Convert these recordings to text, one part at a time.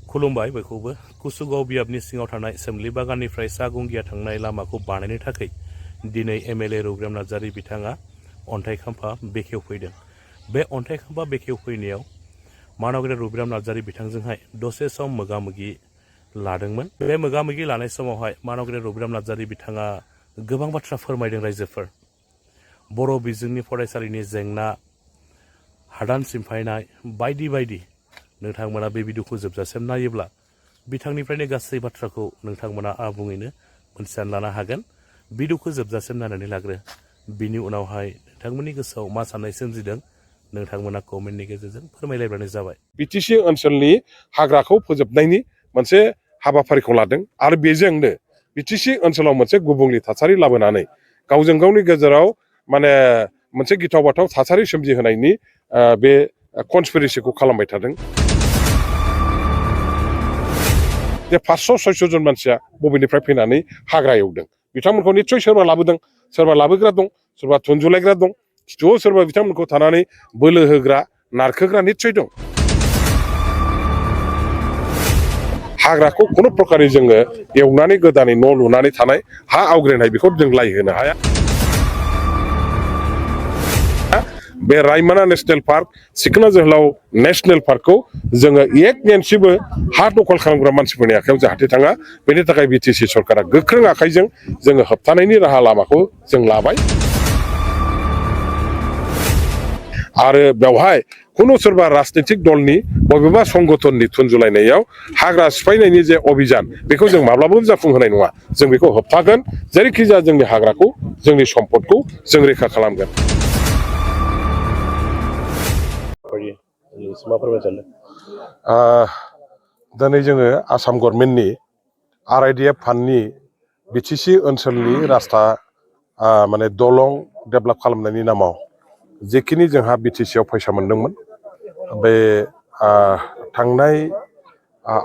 खुलुमबाय बयखौबो कुसुगाव बियाबनि सिङाव थानाय सोमलि बागाननिफ्राय सागुंगिया थांनाय लामाखौ बानायनो थाखाय दिनै एमएलए रौग्राम नार्जारि बिथाङा अन्थाइ खाम्फा बेखेवफैदों। बे अन्थाइ खाम्फा बेखेवफैनायाव मानगेन्द्र रौग्राम नार्जारि बिथांजोंहाय दसे सम मोगा-मोगि लादोंमोन। बे मोगा-मोगि लानाय समावहाय मानगेन्द्र रौग्राम नार्जारि बिथाङा गोबां बाथ्रा फोरमायदों। रायजोफोर बर' बिजोंनि फरायसालिनि जेंना, हादान सिमफायनाय बायदि बायदि नोंथांमोना बे भिडिअखौ जोबजासिम नायोब्ला बिथांनिफ्रायनो गासै बाथ्राखौ नोंथांमोना आबुङैनो मोनथिनानै लानो हागोन। भिडिअखौ जोबजासिम नायनानै लाग्रो। बिनि उनावहाय नोंथांमोननि गोसोआव मा साननाय सोमजिदों नोंथांमोना कमेन्टनि गेजेरजों फोरमायलायबानो जाबाय। बिटिसि ओनसोलनि हाग्राखौ फोजोबनायनि मोनसे हाबाफारिखौ लादों आरो बेजोंनो बिटिसि ओनसोलाव मोनसे गुबुंले थासारि लाबोनानै गावजों गावनि गेजेराव माने मोनसे गिथाव बाथाव थासारि सोमजिहोनायनि बे कनस्पिरेसिखौ खालामबाय थादों। जे 500-600 जन मानसिया बबेनिफ्राय फैनानै हाग्रा एवदों बिथांमोनखौ निस्सय सोरबा लाबोदों, सोरबा लाबोग्रा दं, सोरबा थुनजुलायग्रा दं, खिथुआव सोरबा बिथांमोनखौ थानानै बोलो होग्रा नारखोग्रा निस्सय दं। हाग्राखौ खुनु प्रकारै जोङो एवनानै गोदानै न' लुनानै थानाय हा आवग्रिनाय बेखौ जों लाय होनो हाया। बे रायमना नेशनेल पार्क, सिखोना जोहोलाव नेशनेल पार्कखौ जोङो एक इन्सिबो हा दखल खालामग्रा मानसिफोरनि आखायाव जाहाथे थाङा बेनि थाखाय बिटिसि सरकारा गोख्रों आखाइजों जोङो होबथानायनि राहा लामाखौ जों लाबाय। आरो बेवहाय खुनु सोरबा राजनितिक दलनि बबेबा संगठननि थुनजुलायनायाव हाग्रा सिफायनायनि जे अभियान बेखौ जों माब्लाबाबो जाफुंहोनाय नङा। जों बेखौ होबथागोन। जेरैखि जाया जोंनि हाग्राखौ, जोंनि सम्पदखौ जों रैखा खालामगोन। दिनै जोङो आसाम गभर्नमेन्टनि आरआइडिएफ फान्डनि बिटिसि ओनसोलनि रास्ता माने दलं डेभेलप खालामनायनि नामाव जेखिनि जोंहा बिटिसिआव फैसा मोनदोंमोन बे थांनाय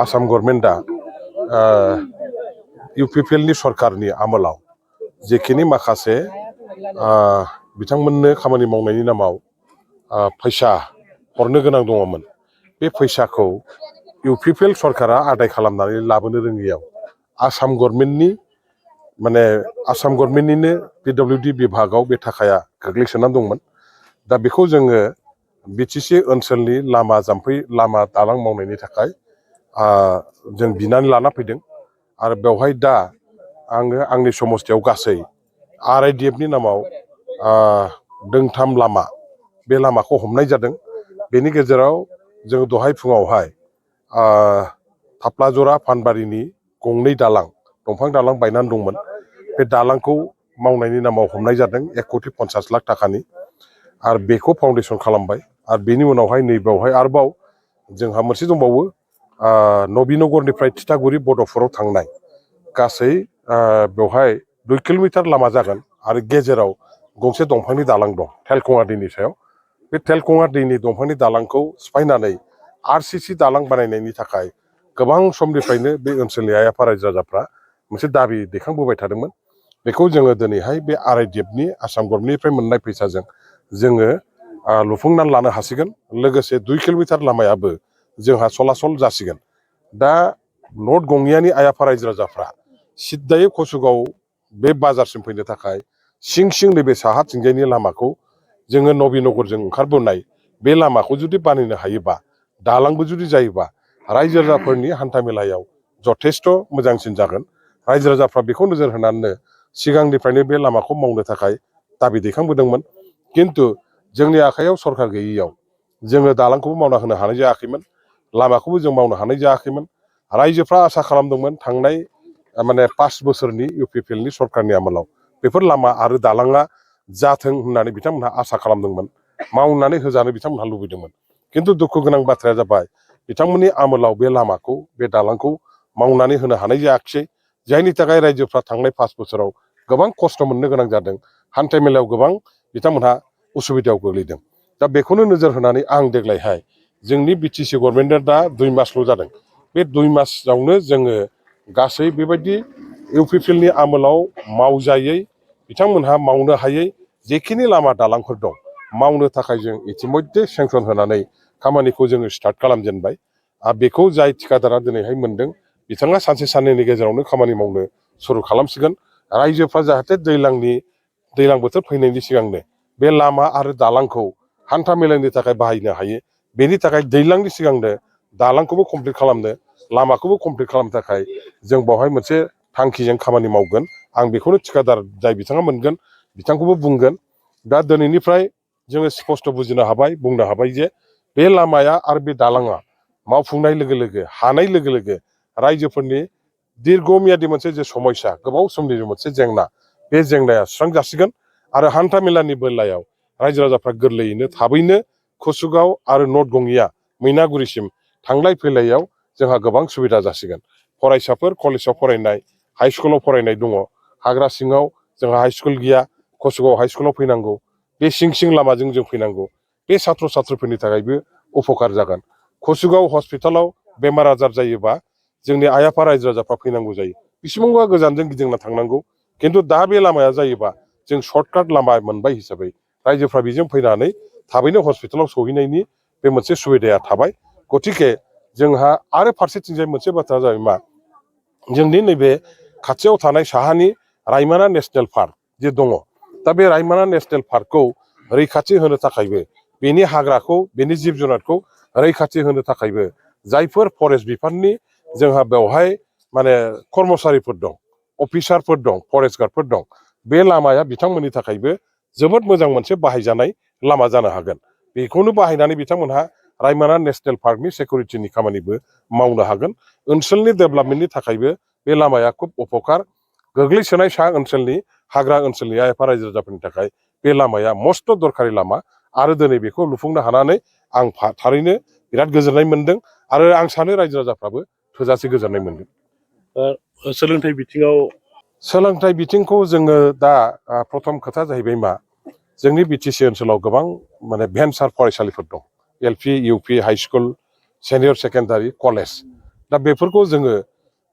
आसाम गभर्नमेन्टआ इउपिपिएलनि सरकारनि आमोलाव जेखिनि माखासे बिथांमोननो खामानि मावनायनि नामाव फैसा हरनो गोनां दङमोन। बे फैसाखौ इउपिपिएल सरकारा आदाय खालामनानै लाबोनो रोङियाव आसाम गभर्नमेन्टनिनो पिडब्लिउडि बिभागाव बे थाखाया गोग्लैसोनानै दंमोन। दा बेखौ जोङो बिटिसि ओनसोलनि लामा जाम्फै लामा दालां मावनायनि थाखाय जों बिनानै लाना फैदों। आरो बेवहाय दा आङो आंनि समस्थियाव गासै आरआइडिएफनि नामाव दोंथाम लामा बे लामाखौ हमनाय जादों। बेनि गेजेराव जों दहाय फुङावहाय थाफ्लाजरा फानबारिनि गंनै दालां दंफां दालां बायनानै दंमोन। बे दालांखौ मावनायनि नामाव हमनाय जादों 1,50,00,000 थाखानि। आरो बेखौ फाउन्डेसन खालामबाय। आरो बेनि उनावहाय नैबेयावहाय आरोबाव जोंहा मोनसे दंबावो नबिनगरनिफ्राय थिथागुरि बड'फोराव थांनाय गासै बेवहाय 2 किल'मिटार लामा जागोन। आरो गेजेराव गंसे दंफांनि दालां दं थेलखङा दैनि सायाव। बे थेलखङा दैनि दंफांनि दालांखौ सिफायनानै आरसिसि दालां बानायनायनि थाखाय गोबां समनिफ्रायनो बे ओनसोलनि आइ आफा रायजो राजाफ्रा मोनसे दाबि दैखांबोबाय थादोंमोन। बेखौ जोङो दिनैहाय बे आरआइडिएफनि आसाम गभर्नमेन्टनिफ्राय मोननाय फैसाजों जोङो लुफुंनानै लानो हासिगोन। लोगोसे 2 किल'मिटार लामायाबो जोंहा सलासल जासिगोन। दा नर्थ गंनियानि आइ आफा रायजो राजाफ्रा सिद्दायै कसुगाव बे बाजारसिम फैनो थाखाय सिं नैबे साहाथिंजायनि लामाखौ जोङो नबिनगरजों ओंखारबोनाय बे लामाखौ जुदि बानायनो हायोबा, दालांबो जुदि जायोबा रायजो राजाफोरनि हान्था मेलायाव जथेस्थ' मोजांसिन जागोन। रायजो राजाफ्रा बेखौ नोजोर होनानैनो सिगांनिफ्रायनो बे लामाखौ मावनो थाखाय दाबि दैखांबोदोंमोन। खिन्थु जोंनि आखायाव सरकार गैयैयाव जोङो दालांखौबो मावना होनो हानाय जायाखैमोन, लामाखौबो जों मावनो हानाय जायाखैमोन। रायजोफ्रा आसा खालामदोंमोन थांनाय 5 बोसोरनि इउपिपिएलनि सरकारनि आमोलाव बेफोर लामा आरो दालाङा जाथों होननानै बिथांमोनहा आसा खालामदोंमोन, मावनानै होजानो बिथांमोनहा लुबैदोंमोन। खिन्थु दुखु गोनां बाथ्राया जाबाय बिथांमोननि आमोलाव बे लामाखौ बे दालांखौ मावनानै होनो हानाय जायाखिसै। जायनि थाखाय रायजोफ्रा थांनाय 5 बोसोराव गोबां खस्थ' मोननो गोनां जादों। हान्था मेलायाव गोबां बिथांमोनहा उसुबिदायाव गोग्लैदों। दा बेखौनो नोजोर होनानै आं देग्लायहाय जोंनि बिटिसि गभर्नमेन्टआ दा 2 मासल' जादों। बे 2 मासावनो जोङो गासै बेबायदि इउपिपिएलनि आमोलाव मावजायै बिथांमोनहा मावनो हायै जेखिनि लामा दालांफोर दं मावनो थाखाय जों इतिमध्य सेंसन होनानै खामानिखौ जोङो स्टार्ट खालामजेनबाय। बेखौ जाय थिकादारा दिनैहाय मोनदों बिथाङा सानसे साननैनि गेजेरावनो खामानि मावनो सुरु खालामसिगोन। रायजोफ्रा जाहाथे दैज्लां बोथोर फैनायनि सिगांनो बे लामा आरो दालांखौ हान्था मेलानि थाखाय बाहायनो हायो। बेनि थाखाय दैज्लांनि सिगांनो दालांखौबो कमप्लिट खालामनो, लामाखौबो कमप्लिट खालामनो थाखाय जों बावहाय मोनसे थांखिजों खामानि मावगोन। आं बेखौनो थिकादार जाय बिथाङा मोनगोन बिथांखौबो बुंगोन। दा दिनैनिफ्राय जोङो स्पष्ट बुजिनो हाबाय, बुंनो हाबाय जे बे लामाया आरो बे दालाङा मावफुंनाय लोगो लोगो, हानाय लोगो लोगो रायजोफोरनि दीर्घमियादि मोनसे जे समस्या, गोबाव समनि मोनसे जेंना, बे जेंनाया सुस्रांजासिगोन। आरो हान्था मेलानि बेलायाव रायजो राजाफ्रा गोरलैयैनो थाबैनो कसुगाव आरो नर्थ गङिया मैनागुरिसिम थांलाय फैलायाव जोंहा गोबां सुबिदा जासिगोन। फरायसाफोर कलेजाव फरायनाय, हाइ स्कुलाव फरायनाय दङ। हाग्रा सिङाव जोंहा हाइ स्कुल गैया, कसुगाव हाइ स्कुलाव फैनांगौ। बे सिं लामाजों जों फैनांगौ। बे सात्र सात्रफोरनि थाखायबो उपकार जागोन। कसुगाव हस्पिटालाव बेमार आजार जायोबा जोंनि आइ आफा रायजो राजाफ्रा फैनांगौ जायो, बेसेबांबा गोजानजों गिदिंना थांनांगौ। खिन्थु दा बे लामाया जायोबा जों सर्टकाट लामा मोनबाय हिसाबै रायजोफ्रा बेजों फैनानै थाबैनो हस्पिटालाव सहैनायनि बे मोनसे सुबिदाया थाबाय। गतिके जोंहा आरो फारसेथिंजाय मोनसे बाथ्रा जाबाय मा, जोंनि नैबे खाथियाव थानाय साहानि रायमना नेसनेल पार्क जे दङ, दा बे रायमना नेसनेल पार्कखौ रैखाथि होनो थाखायबो, बेनि हाग्राखौ, बेनि जिब जुनारखौ रैखाथि होनो थाखायबो जायफोर फरेस्ट बिफाननि जोंहा बेवहाय माने कर्मचारिफोर दं, अफिसारफोर दं, फरेस्ट गार्डफोर दं, बे लामाया बिथांमोननि थाखायबो जोबोद मोजां मोनसे बाहायजानाय लामा जानो हागोन। बेखौनो बाहायनानै बिथांमोनहा रायमना नेसनेल पार्कनि सिकिउरिटिनि खामानिबो मावनो हागोन। ओनसोलनि डेभेलपमेन्टनि थाखायबो बे लामाया खुब उपकार। गोग्लैसोनाय सा ओनसोलनि, हाग्रा ओनसोलनि आइ आफा रायजो राजाफोरनि थाखाय बे लामाया मस्त' दरखारि लामा। आरो दिनै बेखौ लुफुंनो हानानै आं थारैनो बिराद गोजोननाय मोनदों। आरो आं सानो रायजो राजाफ्राबो थोजासे गोजोननाय मोनदों। सोलोंथाइ बिथिङाव सोलोंथाइ बिथिंखौ जोङो दा प्रथम खोथा जाहैबाय मा, जोंनि बिटिसि ओनसोलाव गोबां माने भेन्सार फरायसालिफोर दं। LP, UP, high school, senior secondary, college. दा बेफोरखौ जोङो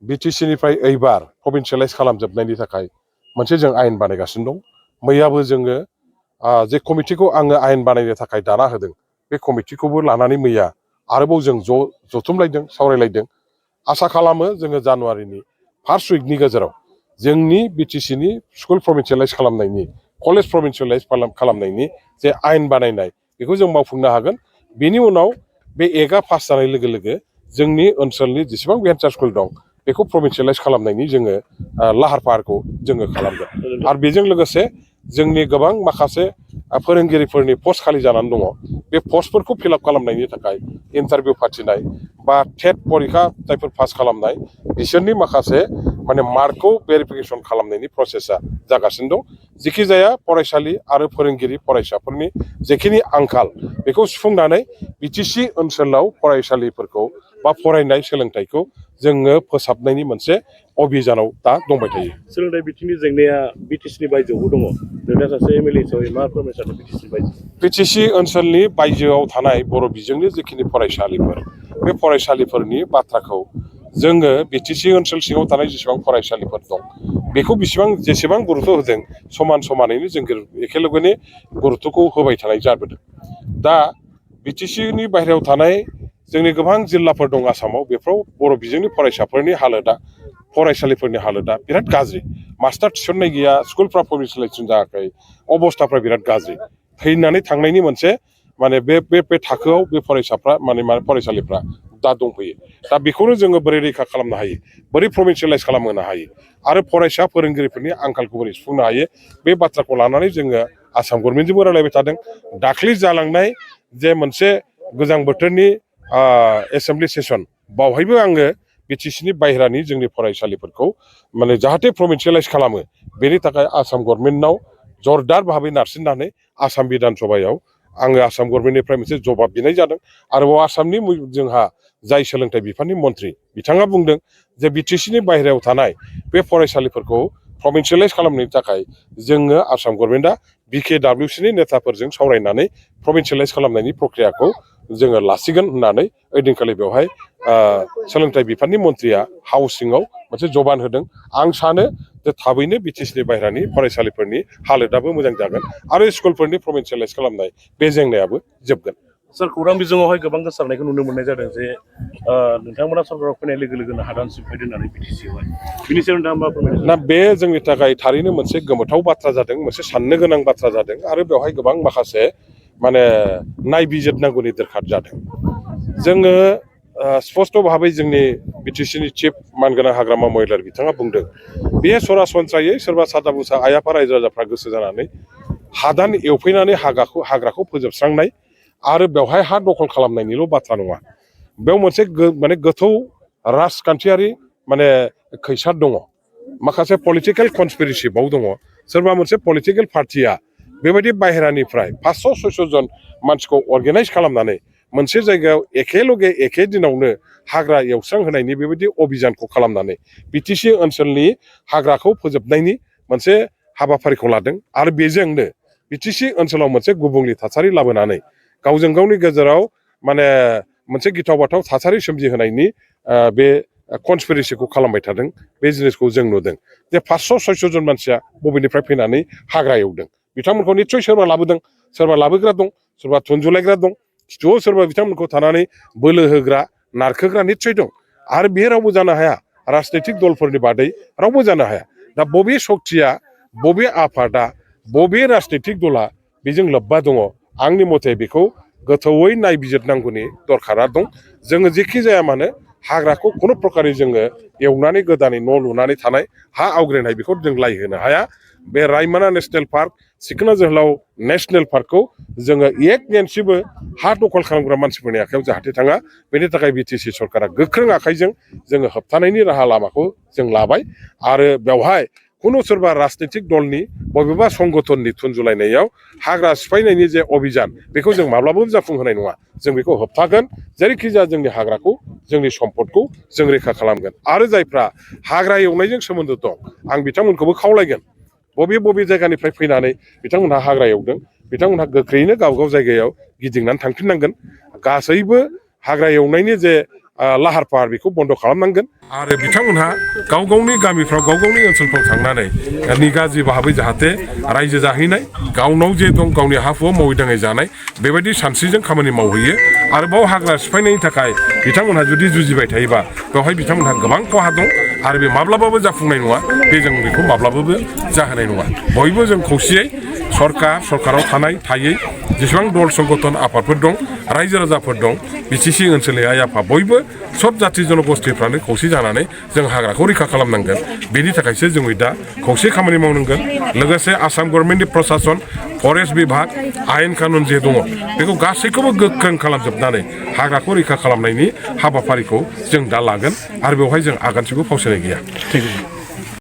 बिटिसिनिफ्राय एइबार प्रभिन्सियेलाइज खालामजोबनायनि थाखाय मोनसे जों आयेन बानायगासिनो दं। मैयाबो जोङो जे कमिटिखौ आङो आयेन बानायनो थाखाय दाना होदों, बे कमिटिखौबो लानानै मैया आरोबाव जों जथुमलायदों, सावरायलायदों। आसा खालामो जोङो जानुवारिनि फार्स्ट उइकनि गेजेराव जोंनि बिटिसिनि स्कुल प्रभिन्सियेलाइज खालामनायनि, कलेज प्रभिन्सियेलाइज खालामनायनि जे आयेन बानायनाय, बेखौ जों मावफुंनो हागोन। बेनि उनाव बे एक्टआ पास जानाय लोगो लोगो जोंनि ओनसोलनि जेसेबां भेन्सार स्कुल दं बेखौ प्रभिन्सियेलाइज खालामनायनि जोङो लाहार फाहारखौ जोङो खालामगोन। आरो बेजों लोगोसे जोंनि गोबां माखासे फोरोंगिरिफोरनि पस्ट खालि जानानै दङ, बे पस्टफोरखौ फिलआप खालामनायनि थाखाय इन्टारभिउ फाथिनाय बा टेट परिखा जायफोर पास खालामनाय बिसोरनि माखासे माने मार्कखौ भेरिफिकेसन खालामनायनि प्रसेसा जागासिनो दं। जेखि जाया फरायसालि आरो फोरोंगिरि फरायसाफोरनि जेखिनि आंखाल बेखौ सुफुंनानै बिटिसि ओनसोलाव फरायसालिफोरखौ बा फरायनाय सोलोंथाइखौ जोङो फोसाबनायनि मोनसे अभियानाव दा दंबाय थायो। सोलोंथाइ बिथिंनि जेंनाया बिटिसिनि बायजोआवबो दङ। नोंथाङा सासे एमएलए हिसाबै मा फोरमायनो सानो बिटिसिनि बायजोआव? बिटिसि ओनसोलनि बायजोआव थानाय बर' बिजोंनि जिखिनि फरायसालिफोर, बे फरायसालिफोरनि बाथ्राखौ जोङो बिटिसि ओनसोल सिङाव थानाय जेसेबां फरायसालिफोर दं बेखौ जेसेबां गुरुत्व होदों समान समानैनो जों एखेलगेनि गुरुत्वखौ होबाय थानाय जाबोदों। दा बिटिसिनि बाहेरायाव थानाय जोंनि गोबां जिल्लाफोर दं आसामाव, बेफोराव बर' बिजोंनि फरायसाफोरनि हालोदा, फरायसालिफोरनि हालोदा बिराद गाज्रि। मास्टार थिसननाय गैया, स्कुलफ्रा प्रभिन्सियेलाइजेसन जायाखै, अबस्थाफ्रा बिराद गाज्रि। थैनानै थांनायनि मोनसे माने बे थाखोआव बे फरायसाफ्रा माने फरायसालिफ्रा दा दंफैयो। दा बेखौनो जोङो बोरै रैखा खालामनो हायो, बोरै प्रभिन्सियेलाइज खालामहोनो हायो आरो फरायसा फोरोंगिरिफोरनि आंखालखौ बोरै सुफुंनो हायो, बे बाथ्राखौ लानानै जोङो आसाम गभर्नमेन्टजोंबो रायलायबाय थादों। दाख्लै जालांनाय जे मोनसे गोजां बोथोरनि एसेमब्लि सेसन, बावहायबो आङो बिटिसिनि बाहेरानि जोंनि फरायसालिफोरखौ माने जाहाथे प्रभिन्सियेलाइज खालामो, बेनि थाखाय आसाम गभर्नमेन्टनाव जरदार भाबै नारसिननानै आसाम बिधान सभायाव आङो आसाम गभर्नमेन्टनिफ्राय मोनसे जबाब बिनाय जादों। आरोबाव आसामनि जोंहा जाय सोलोंथाइ बिफाननि मन्थ्रि बिथाङा बुंदों जे बिटिसिनि बाहेरायाव थानाय बे फरायसालिफोरखौ प्रभिन्सियेलाइज खालामनायनि थाखाय जोङो आसाम गभर्नमेन्टआ बिकेडब्लिउसिनि नेताफोरजों सावरायनानै प्रभिन्सियेलाइज खालामनायनि प्रक्रियाखौ जोङो लासिगोन होननानै ओइदिनखालि बेवहाय सोलोंथाइ बिफाननि मन्थ्रिया हाउस सिङाव मोनसे जबान होदों। आं सानो जे थाबैनो बिटिसिनि बाहेरानि फरायसालिफोरनि हालोदाबो मोजां जागोन आरो स्कुलफोरनि प्रभिन्सियेलाइज खालामनाय बे जेंनायाबो जोबगोन। सार खौरां बिजोङावहाय गोबां गोसारनायखौ नुनो मोननाय जादों जे नोंथांमोना सरकाराव फैनाय लोगो लोगोनो हादान सिफायदों होननानै बिटिसिआवहाय बिनि सायाव नोंथाङा मा फोरमायनो ना बे जोंनि थाखाय थारैनो मोनसे गोमोथाव बाथ्रा जादों मोनसे साननो गोनां बाथ्रा जादों आरो बेवहाय गोबां माखासे माने नायबिजिरनांगौनि दरखार जादों जोङो स्पष्ट भाबै जोंनि बिटिसिनि चिफ मानगोनां हाग्रामा महिलार बिथाङा बुंदों बे सरासनस्रायै सोरबा सादा बुसा आइ आफा रायजो राजाफ्रा गोसो जानानै हादान एवफैनानै हाग्राखौ फोजोबस्रांनाय आरो बेवहाय हा दखल खालामनायनिल' बाथ्रा नङा बेयाव मोनसे माने गोथौ राजखान्थियारि माने खैसार दङ माखासे पलिटिकेल कनस्पिरेसि बाव दङ सोरबा मोनसे पलिटिकेल पार्टिया बेबायदि बाहेरानिफ्राय 500-600 जन मानसिखौ अर्गेनाइज खालामनानै मोनसे जायगायाव एखेलगे एखे दिनावनो हाग्रा एवस्रांहोनायनि बेबायदि अभियानखौ खालामनानै बिटिसि ओनसोलनि हाग्राखौ फोजोबनायनि मोनसे हाबाफारिखौ लादों आरो बेजोंनो बिटिसि ओनसोलाव मोनसे गुबुंले थासारि लाबोनानै गावजों गावनि गेजेराव माने मोनसे गिथाव बाथाव थासारि सोमजिहोनायनि बे कनस्पिरेसिखौ खालामबाय थादों बे जिनिसखौ जों नुदों जे 500-600 जन मानसिया बबेनिफ्राय फैनानै हाग्रा एवदों बिथांमोनखौ निस्सय सोरबा लाबोदों सोरबा लाबोग्रा दं सोरबा थुनजुलायग्रा दं खिथुआव सोरबा बिथांमोनखौ थानानै बोलो होग्रा नारखोग्रा निस्सय दं आरो बे रावबो जानो हाया राजनैतिक दलफोरनि बादै रावबो जानो हाया दा बबे शक्तिया बबे आफादा बबे राजनैतिक दला बेजों लोब्बा दङ आंनि मथे बेखौ गोथौयै नायबिजिरनांगौनि दरखारा दं जोङो जेखि जाया मानो हाग्राखौ खुनु प्रकारै जोङो एवनानै गोदानै न' लुनानै थानाय हा आवग्रिनाय बेखौ जों लायहोनो हाया बे रायमना नेसनेल पार्क सिखोना जोहोलाव नेसनेल पार्कखौ जोङो एक इन्सिबो हा दखल खालामग्रा मानसिफोरनि आखायाव जाहाथे थाङा बेनि थाखाय बिटिसि सरकारा गोख्रों आखाइजों जोङो होबथानायनि राहा लामाखौ जों लाबाय आरो बेवहाय खुनु सोरबा राजनैतिक दलनि बबेबा संगठननि थुनजुलायनायाव हाग्रा सिफायनायनि जे अभियान बेखौ जों माब्लाबाबो जाफुंहोनाय नङा जों बेखौ होबथागोन जेरैखि जाया जोंनि हाग्राखौ जोंनि सम्पदखौ जों रैखा खालामगोन आरो जायफ्रा हाग्रा एवनायजों सोमोन्दो दं आं बिथांमोनखौबो खावलायगोन बबे जायगानिफ्राय फैनानै बिथांमोनहा हाग्रा एवदों बिथांमोनहा गोख्रैनो गावबागाव जायगायाव गिदिंनानै थांफिननांगोन गासैबो हाग्रा एवनायनि जे लाहार फाहार बेखौ बन्द खालामनांगोन आरो बिथांमोनहा गाव गावनि गामिफ्राव गाव गावनि ओनसोलफ्राव थांनानै निगाजि भाबै जाहाथे रायजो जाहैनाय गावनाव जे दं गावनि हा हुआव मावै दाङै जानाय बेबायदि सानस्रिजों खामानि मावहैयो आरोबाव हाग्रा सिफायनायनि थाखाय बिथांमोनहा जुदि जुजिबाय थायोबा बेवहाय बिथांमोनहा गोबां खहा दं आरो बे माब्लाबाबो जाफुंनाय नङा बे जों बेखौ माब्लाबाबो जाहोनाय नङा बयबो जों खौसेयै सरकाराव थायै जेसेबां दल संगठन आफादफोर दं रायजो राजाफोर दं बिटिसि ओनसोलनि आइ आफा बयबो सब जाथि जनगोष्ठीफ्रानो खौसे जानानै जों हाग्राखौ रैखा खालामनांगोन बेनि थाखायसो जोङो दा खौसे खामानि मावनांगोन लोगोसे आसाम गभर्नमेन्टनि प्रसासन फरेस्ट बिभाग आयेन कानुन जे दङ बेखौ गासैखौबो गोख्रों खालामजोबनानै हाग्राखौ रैखा खालामनायनि हाबाफारिखौ जों दा लागोन आरो बेवहाय जों आगानसेबो फावसायनाय गैया।